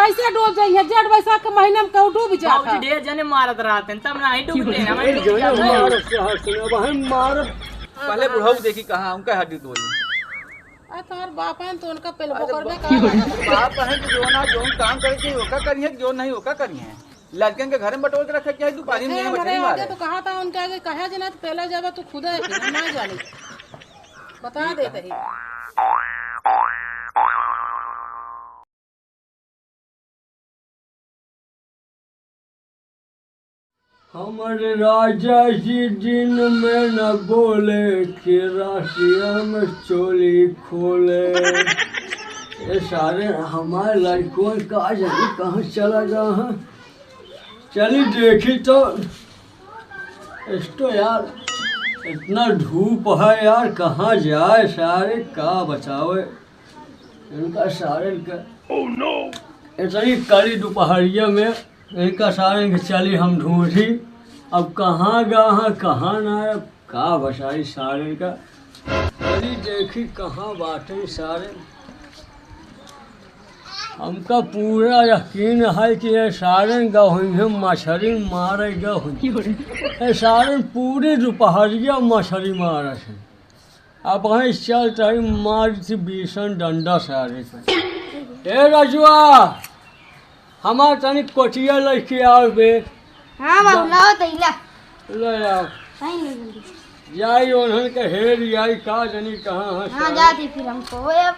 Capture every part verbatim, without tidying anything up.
कैसे डूब जाइए? जेठ बैसाख के महीने में कहूँ डूब जाता। बाबूजी ढेर जने मारत रहते हैं, तब ना ही डूबते हैं, हमें एक डूब जने जाते हैं। मारत से हर समय, अब हम मारत। पहले बुढ़ऊ देखी कहाँ, उनका हड्डी तोड़ी। अरे तुम्हारे बाप हैं तो उनका पेलबो अरे करबे बा-, का बात है? बाप हैं तो जो ना, जो काम करे के ओका करिए, जो नहीं ओका करिए। लड़कन के घर में बटोर के रखे क्या है, दुपारी में देखे हमारे मछली आगे मारे। तो कहा था उनके आगे, कहा जे ना तो पहला जाबा तू खुदा है, फिर हम ना जाने। बता देते ही। हमरे राजा जी दिन में न बोले, कि रातिया में चोली खोले। ये सारे हमारे लड़कों का जाने कहाँ चला गया है। चली देखी तो, इस तो यार इतना धूप है यार, कहाँ जाए सारे, का बतावे इनका सारे का। इतनी कड़ी दोपहरिया में इनका सारे के चली हम ढूंढी, अब कहाँ गा हैं, कहाँ ना है, अब का बताई सारे का। चली देखी कहाँ बाटे सारे। हमका पूरा यकीन है कि ये सारन गहुइये मछरी मारे गहुइये। ये सारन पूरी दोपहरिया मछरी मारे हैं। अब वहीं चल तही मारी थी बीसन डंडा सारे का। ए रजुआ, हमार तनी कोटिया लेके आओ बे। हाँ बाबू, जा। लाओ तही ला। ले आओ। सही नहीं जल्दी। जाई ओन्हन के हेर आई, का जानी कहाँ है हाँ, सारे। जाती फिर हमको, ओए अब।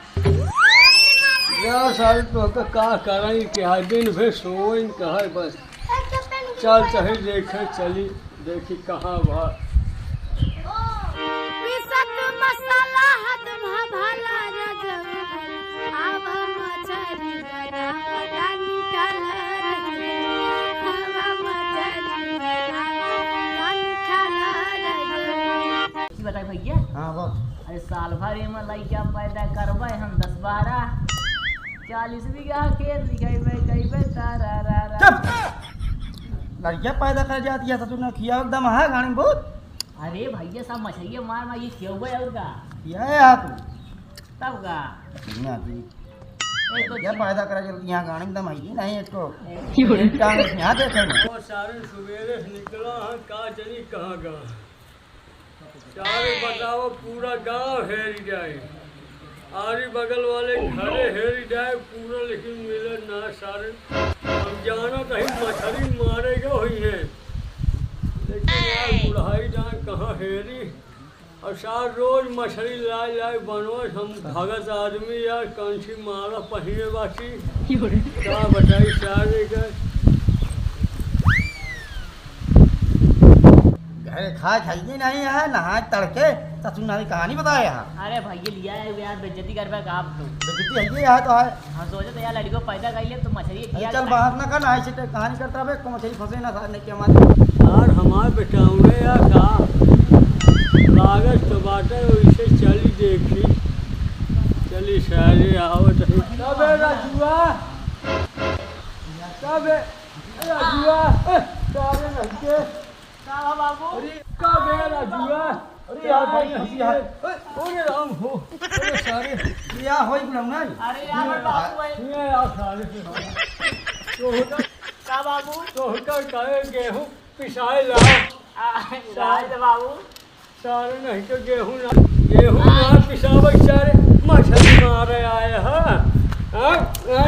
जा सारे, तो का, का कराई के आज दिन भर सोइन कहे बस। चल चाहे देखे चली, देखी कहाँ बा। पिसत मसाला हाथ भा भाला रजवा, आवा मछरी बनावा तानी काला रजवा, आवा मछरी बनावा तानी काला रजवा। की बताई भैया? हाँ, बोल। अरे साल भर में लइका पैदा करबे हम दस बारह, चालीस बीघा खेत लिखेबे, कहबे तारा रा रा। चुप! लड़किया पैदा कर जाती है, ससुर ने खिया एकदम है गाड़ी में बहुत। अरे भैया, सब मछलिए मार मार ये खियौबे और का? ये है तू। तब का? दुनिया की। एक तो क्या पैदा करा जल्दी यहाँ गाड़ी में दम आई नहीं इसको। एक टांग इसमें हाथ देखे ना। और सारे सुबेरे से निकला है, का जानी कहाँ गया। चारों बताओ, पूरा गांव हेरी जाए, आरी बगल वाले घरे हेरी जाए, पूरा लेकिन मिले ना सारे। हम जाना कहीं मछली मारेगा हुई है, लेकिन यार बुढ़ाई जान कहाँ हेरी। और सार रोज मछली लाए लाए बनवा, हम भगत आदमी यार, कंठी मारा पहिरे बाटी। का बताई सारे का। घरे खाए खाइए नहीं है, नहाए तड़के, ससुर नानी कहानी बताए यहाँ। अरे भैया, लिया है यार, बेइज्जती करबे का आप तो। बेइज्जती है ये यहाँ तो है। हाँ, सोचे तो यार, लड़को पैदा कर लिया तो मछली अरे किया चल, खाए। बात ना कर, ना ऐसे तो कहानी करता रहे, को मछली फंसे ना साथ नहीं किया मारे। यार, हमार बेटा हुए या का? लागत तो बाटे, वैसे चली देखी। चली सारे आवत है। कबे रजुआ? कबे? ए, रजुआ, ए, सारे नहीं के। का बा बाबू? अरे, का बे रजुआ? अरे यार, बड़ी हंसी है। अरे राम हो। अरे सारे। या होई गुलाम नहीं। अरे यार, बाबू भाई। ये यार सारे से। तो होता का बाबू? तो होता का है, गेहूं पिसाए ला। आ, राज बाबू। सारे नहीं तो गेहूं ना, गेहूं ना पिसावे सारे, मछली मारे आए हैं। हाँ? हाँ,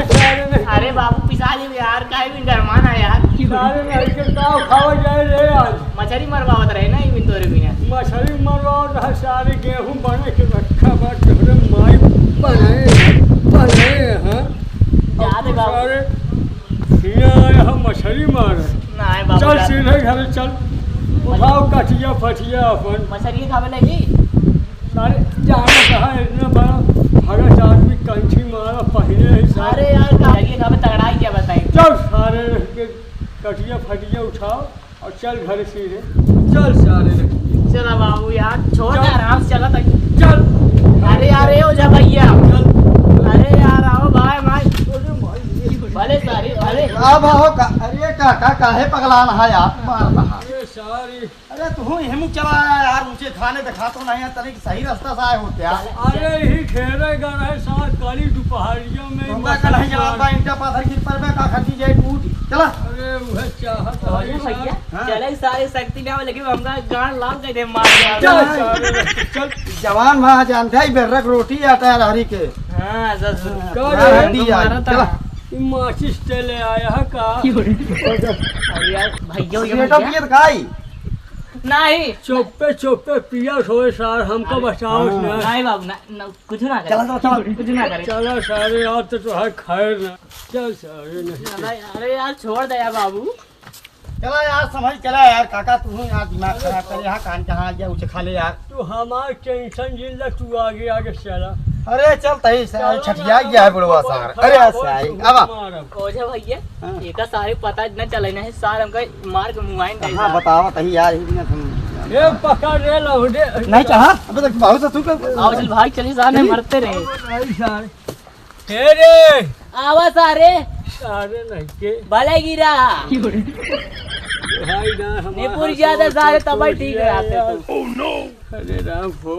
सारे नहीं। अरे बाबू, पिसा ली यार, काहे भी डरमाना यार। सारे नहीं के का खावा जाए रे आज? मछली मरवावत रहे ना, इमिन तोरे बिना। मछली मरवावत रहे, सारे गेहूं बने के रखा बा, तोरे माई बनाए, बनाए, हाँ? जा दे अब बाबू। सारे हियाँ आए हम मछली मारे। नाहीं बाबू, चल जा। सीधे घरे चल, उठाओ कटिया फटिया अपन। मछली खावे लगी? सारे जाना कहाँ है, इतना बड़ा भगत आदमी कंठी मारा पहिरे है सारे। अरे यार, का मछली खावे तगड़ा ही क्या बताई? चल सारे के कटिया फटिया उठाओ और चल घरे सीधे। चल सारे। चला बाबू यार, छोड़ दे, चल। आराम से चला तक। चल। अरे यार, ए ओझा भैया। चल। अरे यार, आओ भाई, भाई। अरे भाई। भले सारे, भले। का बा हो का? अरे काका, काहे पगलान है आप? मार रहा। सारी। अरे तू ही हिमू चला आया यार, ऊंचे खाने दिखा तो नहीं है, तनिक सही रास्ता से आए होते यार। अरे ही घेरे गा रहे सार, काली दोपहरिया में तुमका मच्छर कल ही जवाब मार। बा, ईंटा पाथर गिर पर बे, का खटी जाए टूट। चला। अरे वह चाहत अरे है भैया, सार। हाँ। चले सारे शक्ति में आवे, लेकिन हमका गांड लाल कर दे मार। चल, चल। चल। जवान भा जानते है, बेर्रक रोटी आता है हरी के। हाँ, ससुर। हाँ, का रे? हड्डी आई। मारा था। चला। ई माचिस चले आया है का? अरे यार, भैया, ये सिगरेट भैया। पियत काई? नहीं। चुप्पे, चुप्पे पियत होए सार, हमका अरे, बचाओ हाँ। ना। नहीं बाबू, ना, ना, कुछ ना करे। चला, चला, चला। कुछ ना करे। चला सारे, आज तो तोहार खैर ना। चल सारे, नहीं। अरे, अरे यार, छोड़ दे यार बाबू। चला यार, समझ चला यार, काका, तू ही यार दिमाग खराब करे, यहाँ कान कहाँ आ गया, उसे खा ले यार। तू हमार टेंशन जिन ला, तू आगे आगे चला। अरे चल तही से, चलो छठिया ना, गया है बुढ़वा पकड़, सार। पकड़, अरे यार पकड़, साई, तू अब आ। मारब। ओझा भैया, हाँ। एका सारे पता न चले नहीं, सार हमका मार के मुआइन दे हाँ, सार। बताओ तही यार, ये दिन तुम ए, पकड़ रे लौंडे। नहीं चाहा, अबे तक बहुत से तू कर। आओ चल भाई, चली सार, नहीं चली। मरते रहे। नहीं सार। हे रे! आवा सारे। सारे नहीं के। भले गिरा। भाई ना, हमारा निपुर ज्यादा हाथ सारे तो तबाही ठीक टूट रहते गया। तो। अरे राम हो,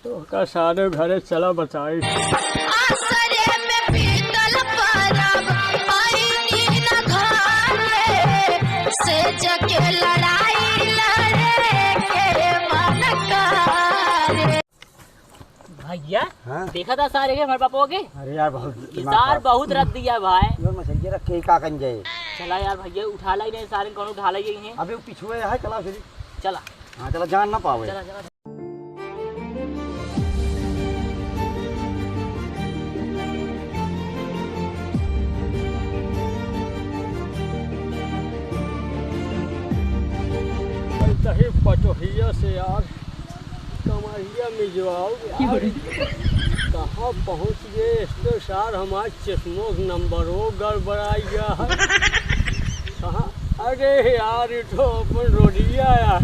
तो का सारे घरे चला बताई। आसरे में पीतल परब, आईनी न घरे, सेज के लड़ाई लड़े के मन करे। भैया, हाँ? देखा था सारे के हमारे पापा के? अरे यार, बहुत ये दिमाग सार खराब। बहुत रद्दी है भाई। ये मछलिया रख के ही का कन जाए? चला यार भैया, उठा लाई नहीं सारे, कौन उठा लाई है? अबे वो पिछुए है, चला फिर। चला। हाँ, चला, जान ना पावे। चला, चला। तही पटोहिया से यार। कमरिया में जो आओ यार, कहाँ पहुँच गए? इस तो सार हमार चश्मो के नंबरो गड़बड़ाई गया है। कहाँ? अरे यार, ये तो अपन रोडिया यार।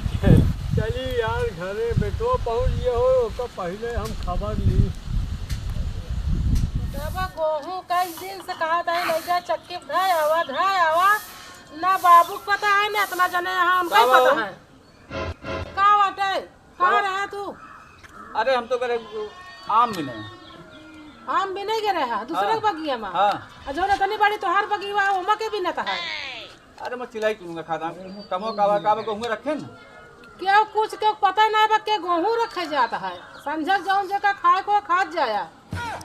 चली यार, घरे बेटो पहुँच गए हो, ओकर पहिले हम खबर ली। बाबा, गोहूँ कई दिन से कहा था, लइका चक्की धय आवा, धय आवा। ना बाबू के पता है, ना इतना जने यहाँ हमका ही का पता बाबू? है। का बाटे? कहाँ बाबू? रहा तू? अरे, हम तो करे आम बिने। आम बिने के रहा, दूसरे हाँ। के बगिया में? हाँ। आ जौन इतनी बड़ी तोहार बगिया, ओमा के बिनत है? अरे, मैं चिल्लाई क्यों का खाता? कमो कावा, कावा को हुए रखे न? क्यों कुछ के पता ना बा, के गोहूँ रखे जात है। संझक जौन जेका खाए को खात जाया।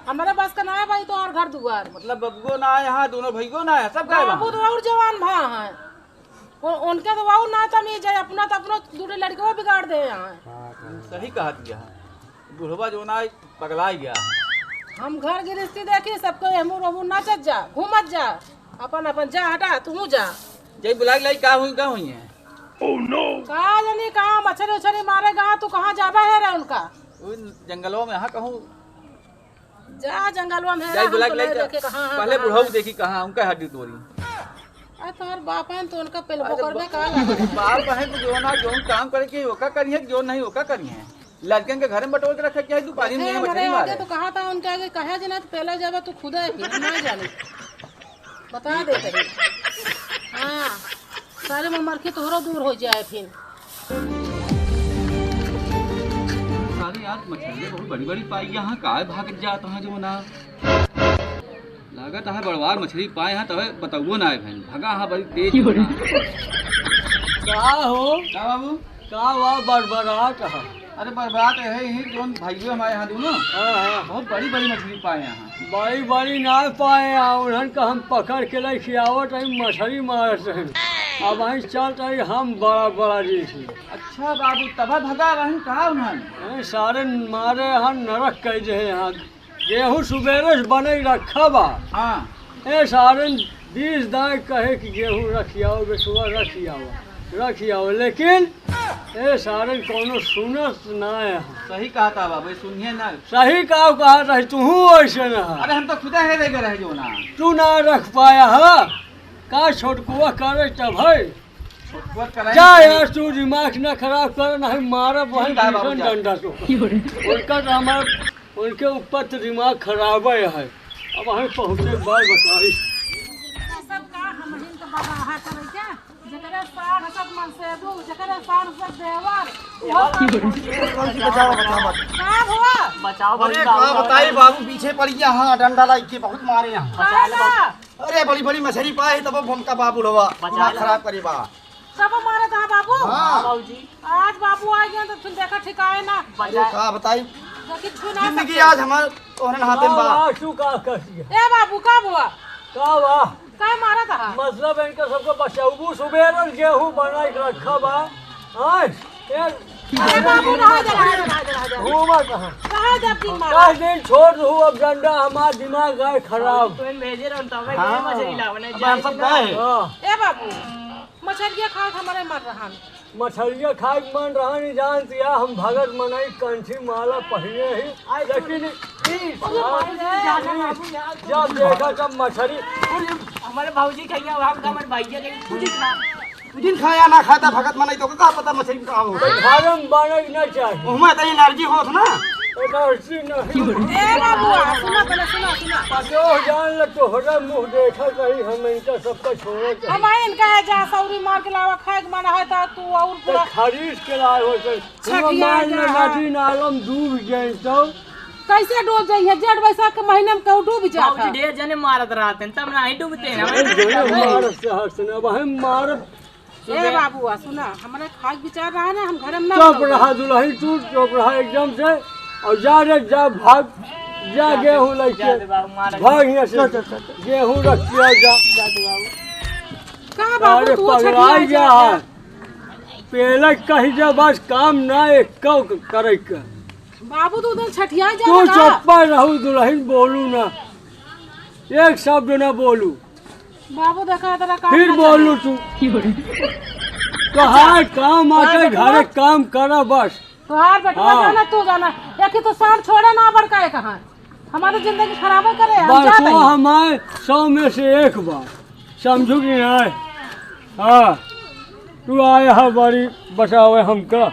हमारे बस का ना है भाई, तोहार घर दुआर। मतलब, बबुओ ना आए, हाँ, दोनों भइयो ना आए, सब गायब बाबू हैं। तो और जवान भा हैं। उ-, उनके तो वाऊ ना तमीज है, अपना तो अपनो दूठे लड़कवा बिगाड़ दे यहाँ। सही कहा दिया है, बुढ़वा जो ना पगला गया है। हम घर गृहस्थी देखी, सबको एमू रोमू नाचत जा, घूमत जा, अपन अपन जा, हटा, तू जा। जय बुलाई लाई, का हुई, का हुई है? का जानी कहाँ मछरी उछरी मारे गा, तू कहाँ जाबा है रे उनका? वो जंगलों में, हाँ, कहूँ जा जंगलवा में हेरा, जाई हम बुला तो के नहीं लेके देखे कहाँ, हाँ, पहले कहाँ बुढ़ऊ है। देखी कहाँ उनका हड्डी तोड़ी। अरे तोहर बाप है तो उनका पेलबो अरे करबे बा-, का लगा है? बाप है तो जो ना, जो काम करे के ओका करिए, जो नहीं ओका करिए। लड़कन के घर में बटोर के रखे के है, दुपारी में देखे मछली हमारे आगे मारे। तो कहा था उनके आगे, कहे जे ना तो पहले जाबे तू खुद है, फिर ना जाने। बता देते हैं। हाँ, सारे ममरखी तोहरो दूर हो जाए फिर। सारे यार मछलियाँ बहुत बड़ी बड़ी पाई यहाँ, काहे भागत जात हैं जो ना। लागत है बड़वार मछली पाए हैं तबे बतौबो ना है बहन, भगा हाँ बड़ी तेज हो ना। का हो? का बाबू? का वा बड़बड़ात है? अरे बड़बड़ात है ही, जोन भाइयों हमारे यहाँ दोनों हाँ, हाँ। बहुत बड़ी बड़ी मछली पाए यहाँ। बड़ी बड़ी ना पाए, आ उन्हन का हम पकड़ के लेके आवत है, मछली मारत है। अब वहीं चलत है, हम बड़ा बड़ा जी थी। अच्छा बाबू, तब भगा रहन कहा उन्हन? ए, सारे मारे यहाँ नरक कह दे यहाँ। गेहूं सुबेरे से बनई रखा बा। हाँ। ए सारन बीस दाई कहे कि गेहूं रखियाओ, बेटुआ रखियाओ, रखियाओ, लेकिन ए सारन कौनो सुनत ना है। सही कहा था बाबू, सुनिए ना। सही का कहा रही, तू वैसे ना है। अरे हम तो खुदा है रे रहे जो ना। तू ना रख पाया है, का छोटकुआ करे तब है। छोटकुआ करे जा नहीं। यार, तू दिमाग ना खराब कर, नहीं मारब वही ठीक है बाबू भीषण जा। डंडा तो। उनका तो हमार उनके ऊपर तो दिमाग खराब है। अब वहीं पहुँचे बाल बताई। सब का हम हिन तो बड़ा हाथ में क्या? जेकरे साढ़ हसत मनसेबू, जेकरे साढ़ हसत देवर। बचाओ, बचाओ, बचाओ। का हुआ? बचाओ, अरे, बचाओ, का बचाओ। बताई बाबू, पीछे पड़ गया, हाँ, डंडा लाइके बहुत मारे हैं। बचा ले बाबू। अरे, बड़ी बड़ी मछरी पाए, तब हमका बाबू लोवा बचा दिमाग ले। खराब करे बा। सब मारत हा बाबू? हाँ। बाबूजी। आज बाबू आ गया तो फिर देखा ठिकाए ना। अरे, का बताई, देखी छू ना जिंदगी सकते। आज हमार तोहरे हाथे में बा। वाह, वाह, तू का कर दिया? ए बाबू, का हुआ? का हुआ? का मारत हा? मतलब इनका सबको बचाऊबू, सुबेर और गेहूं बनाई के रखा बा। हाँ, ए, अरे बाबू, रहा दे, रहा दे, रहा दे, रहा दे। घूमा कहाँ? रहा दे, अब दिन मारा। दस दिन छोड़ दू, अब डंडा हमार दिमाग गए खराब। तो इन भेजे रहन, तब हाँ, मछली लावने अब हम सब जाए गए। हाँ। ए बाबू, मछरिया खात हमारे मर रहन। मछरिया खाए के मन रहन, नहीं जानत या हम भगत मनई कंठी माला पहिने ही, लेकिन ई अरे बाबू, जाना बाबू, यार, जब देखा तब मछरी। हमारे भौजी खइया, वहाँ का हमारे भैया के कुछ खा। तू दिन खाया ना खाता भगत मनई तो का पता मछरी का हो। तो घर में बने ना चाहिए। ओहमा त एनर्जी होत ना। एनर्जी नहीं। ए बाबू, सुना पहले, सुना, सुना। पतो जान ले तोहरा मुंह देखा कहीं हम इनका सबका छोड़े के। हम आए इनका है जा सौरी मार के लावा खाए के मन है तो तू और तो पूरा खरीद के लाए हो तो छठिया मान ले जा। नदी नालम डूब जाए तो। कैसे डूब जाइए? जेठ बैसाख के महीने में केहू डूब जाता? बाबूजी ढेर जने मारत रहते हैं, तब नहीं डूबते हैं। अरे जने मारत से हट से ना, वही मारत। ए बाबू, आ सुना, हमारे खाए के विचार रहा ना, हम घर में ना चुप उतरबे। रहा दुल्हन, तू चुप रहा एकदम से, और जा रे, जा भाग, जा जा, गेहूं जा लेके, दे बाबू, मार भाग यहाँ से, चल, चल, चल, चल। गेहूं रख के आ जा। जा दे बाबू। का बाबू, अरे तू पगला छठिया गया जाता? है, पहले कही जा बस काम ना एक करे के। बाबू, तू उधर छठिया जा तू लगा। चुप्पा रहू दुल्हन, बोलू ना, एक शब्द ना बोलू। बाबू, देखा तेरा काम फिर ना बोलू चले। तू। कहा काम आके घरे काम करा बस। तोहार बेटवा हाँ। जाना, तू जाना। एक ही तो साथ छोड़े ना बड़का है कहाँ। हमारी जिंदगी खराब करे, हम बस जाते वो हैं। हमारे सौ में से एक बार। समझू कि नहीं? हाँ। तू आया है बड़ी बचावे हमका।